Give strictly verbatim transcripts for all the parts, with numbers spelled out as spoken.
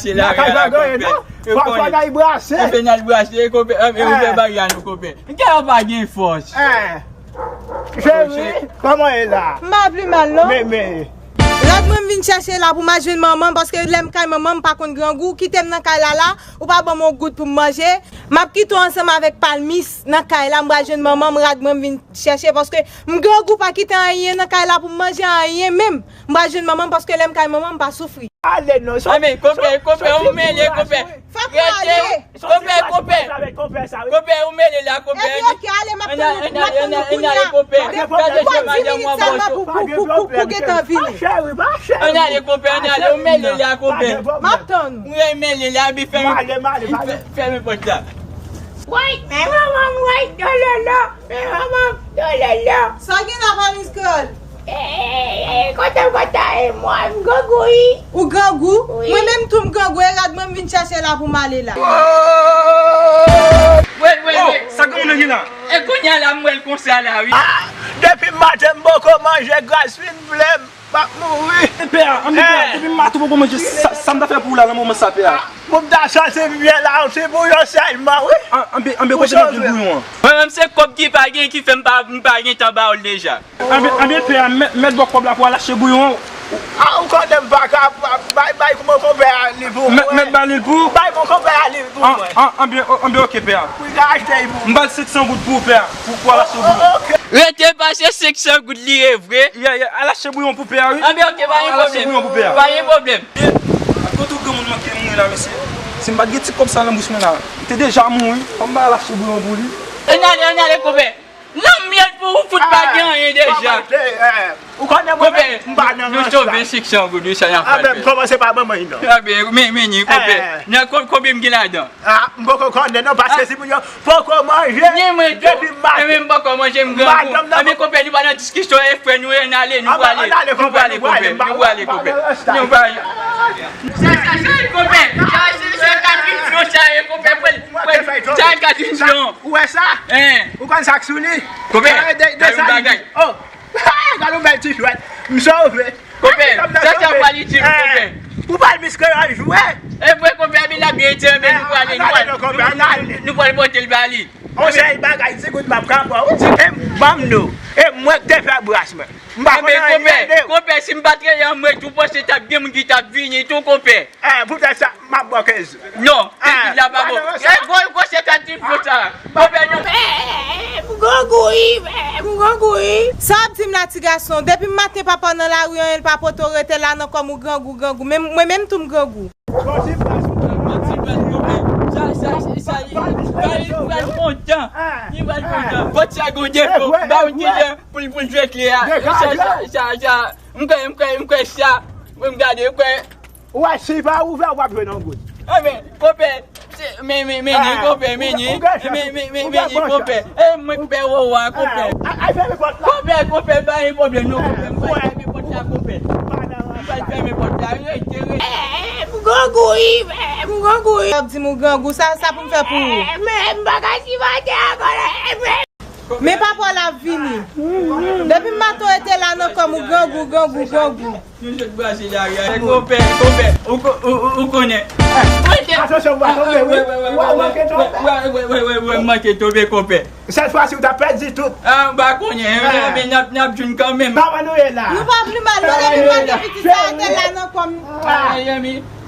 Se la ka pa genyen non. Fò fò n al brase. Fò n al brase, konpè. E ou fè bagay a nou, konpè. Nèg yo pa gen fòs. Cheri, kòman ye la? M pa pi mal non. Men men. Rad mwen m vin chèche la pou m al jwenn manman m, paske lè m kay manman m pa konn grangou, kite m nan kay la la, ou pa ban m yon goud pou m manje. M ap kite w ansanm avèk Palmis nan kay la, m pral jwenn manman m, rad mwen m vin chèche, paske m grangou, pa kite anyen nan kay la pou m manje, anyen menm. M pral jwenn manman m, paske lè m kay manman m pa soufri. Ale non. Anben konpè, konpè, ou mele konpè. Fòk mwen ale. Konpè, konpè. Konpè, ou mele la, konpè. Epi oke, ale, m ap tann ou, m ap tann ou kounye a. Depi, depi sis minit sèlman pou, pou, pou, pou, pou gentan vini. Ann ale, konpè, ann ale, ou mele la, konpè. M ap tann ou. Ou mele la, epi fèmen, fèmen pòt la. Woy, men manman m, woy, dololo. Men manman m, dololo. Sa gen la, Palmis Kreyòl? Kote w kontan e mwen, m grangou wi. Ou grangou? Wi. Mwen menm tou m grangou, e rad mwen m vin chèche la pou m ale la. Wè, wè, wè. Sa granmoun nan gen la? E kounye a la m wè l konsa la wi. Depi maten m poko manje, gras fin vle m, m ap mouri. Pè a, anben pè a, depi maten w poko manje, sa, sa m ta fè pou ou la nan moman sa pè a? Pou m ta santi m byen la, se bouyon sèlman wi. Anben, anben kote m ap jwenn bouyon an? Mwen menm se kòb ki pa gen ki fè m pa, m pa gentan ba w l deja. Anben, anben pè a, mèt, mèt ba w kòb la pou w al achte bouyon an. A, ou konnen m pa ka, bay, bay, kòman konpè a li pou mwen. Mèt, mèt ba li l pou ou? Bay, bon, konpè a li pou mwen. Anben, anben oke pè a. Pou l ka achte l pou mwen. M ba l senk san goud pou ou pè a, pou, pou w al achte bouyon. Oke. Rete pase senk san goud li ye vre. Yeah, yeah, al achte bouyon pou pè a wi. Anben oke, pa gen pwoblèm. Al achte bouyon pou pè a. Pa gen pwoblèm. Kote granmoun manke mouri la mesye. Si m pa t gen ti kòb sa nan bous mwen la, li te deja mouri. Fò m ba al achte bouyon pou li. Ann ale, ann ale konpè. Nan myèl pou ou fout pa gen anyen deja. Ou konnen mwen menm m pa nan rans la. Nou sove senk san goud wi, sa n ap fè. Anben m kòmanse pa manman l non. Anben men, men ni konpè. Nan konbyen m gen ladan? A, m poko konnen non, paske si moun yo poko manje depi maten. Ni mwen tou. E men m poko manje, m grangou. Anben konpè, nou pa nan diskisyon, e frè nou, ann ale, nou prale. Nou prale konpè, nou prale konpè. Nou prale. Sa, sa, sa, konpè. Sa, se, se Katrin Flon sa ye konpè. Sa Katrin Flon. Ou wè sa? Ou konn sa k sou li? Konpè, gade yon bagay. Oh! Gade yon bèl ti jwèt. M sove. Konpè, sa sa pral itil ou konpè? Pou Palmis Kreyòl jwe. E vre konpè, men l ap byen itil, men nou prale, nou pral, nou pral pote l ba li. On sèl bagay, ti goud m ap ka ba w, se ban m nou. E mwen k te fè bras mwen. M pa konn anyen de w. Konpè, si m pa t rele anmwey tou, panse t ap gen moun ki t ap vini tou konpè. Poutèt sa, m ap ba w kenz. Non, kenz la pa bon. E gwo, gwo se Katrin Flon sa. Konpè non. M grangou wi, m grangou wi. Sa w ap di m la ti gason? Depi maten papa w nan lari an, l pa pote w, rete la nan kòm ou grangou, grangou. Men mwen menm tou m grangou. Sa, sa, sa, sa, li pral kontan. Li pral kontan. Pòt sa gon defo. Ba w kilè pou l, pou l jwe kle a. Sa, sa, sa, sa. M kwè, m kwè, m kwè sa. M gade, m kwè. Ou wè, si pa ouvè, w ap jwenn yon goud. Anben, konpè, men, men, men ni, konpè, men ni. Men, men, men, men ni, konpè. E mwen k pè wowo a, konpè. Ay, fèmen pòt la. Konpè, konpè, pa gen pwoblèm non, konpè. M pral fèmen pòt la, konpè. M pral fèmen pòt la, rete, rete. M grangou wi, m grangou wi. W ap di m ou grangou, sa, sa pou m fè pou ou? Men m pa ka sipòte ankò la. Men papa w la ap vini. Depi maten w rete la nan kòm ou grangou, grangou, grangou. Yon jwèt brase la, konpè, konpè, ou ko-, ou, ou, ou konnen. Atansyon, w a tonbe wi. W a manke tonbe. W a, w a, w a, w a manke tonbe, konpè. Sèt fwa si w ta pèdi tout. A, m pa konnen, men n ap, n ap jwenn kanmenm. Kòman nou ye la? Nou pa pi mal non, depi maten pitit sa rete la nan kòm.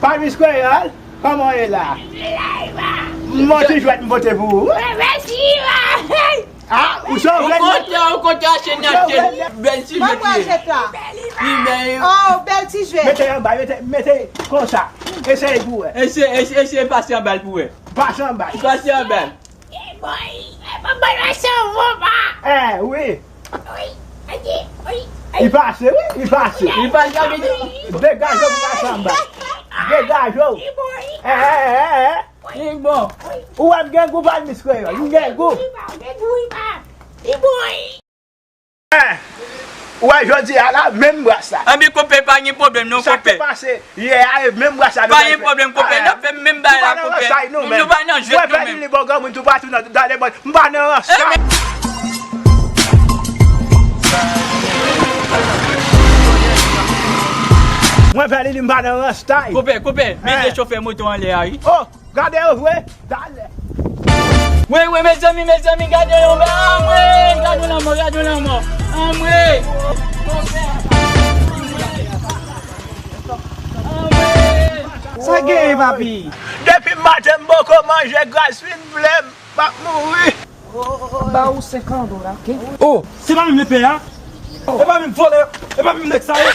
Palmis Kreyòl, kòman w ye la? M gon ti jwèt m pote pou ou. Mèsi. A, ou sove. Ou kontan, ou kontan, se nèt. Bèl ti jwèt li ye. Wi, men. Oh, bèl ti jwèt. Mete anba, mete, mete konsa. Eseye pou wè. Eseye, eseye, eseye pase anba l pou wè. Pase anba l. Pase anba l. Ey, boy, ey, pa bay mwen sanwon, pa. Eh, wi. Wi, ey, ey, ey. Li pase, wi, li pase. Li pase, wi. Degaje w pou pase anba. Degaje w. Ey, boy. Eh, eh, eh, eh. Li bon. Ou wè m gen gou Palmis Kreyòl. M gen gou. Li bon, li bon. Li bon. Eh, ou wè jodi a la, menm bras la. Anben, konpè, pa gen pwoblèm non, konpè. Sa k te pase yè a, e menm bras la nou pral fè. Pa gen pwoblèm, konpè. N ap fè menm bagay la, konpè. Nou pa nan jwèt nou menm. Mwen pèdi li bò granmoun tou patou nan, dans les boîtes. M pa nan rans sa. Mwen fè li, li m pa nan rans tay. Konpè, konpè, mete chofè moto anlè a wi. Oh, gade yo vre. Gade. Wi, wi, mezanmi, mezanmi, gade yon bagay. Anmwey, gade yon lanmò, gade yon lanmò. Anmwey. Sa genyen, papi? Depi maten m poko manje, gras fin vle m, m ap mouri. M ba ou senkant dola, oke? Oh, se pa menm lepè a? E pa menm vòlè, e pa menm nèg sa yo?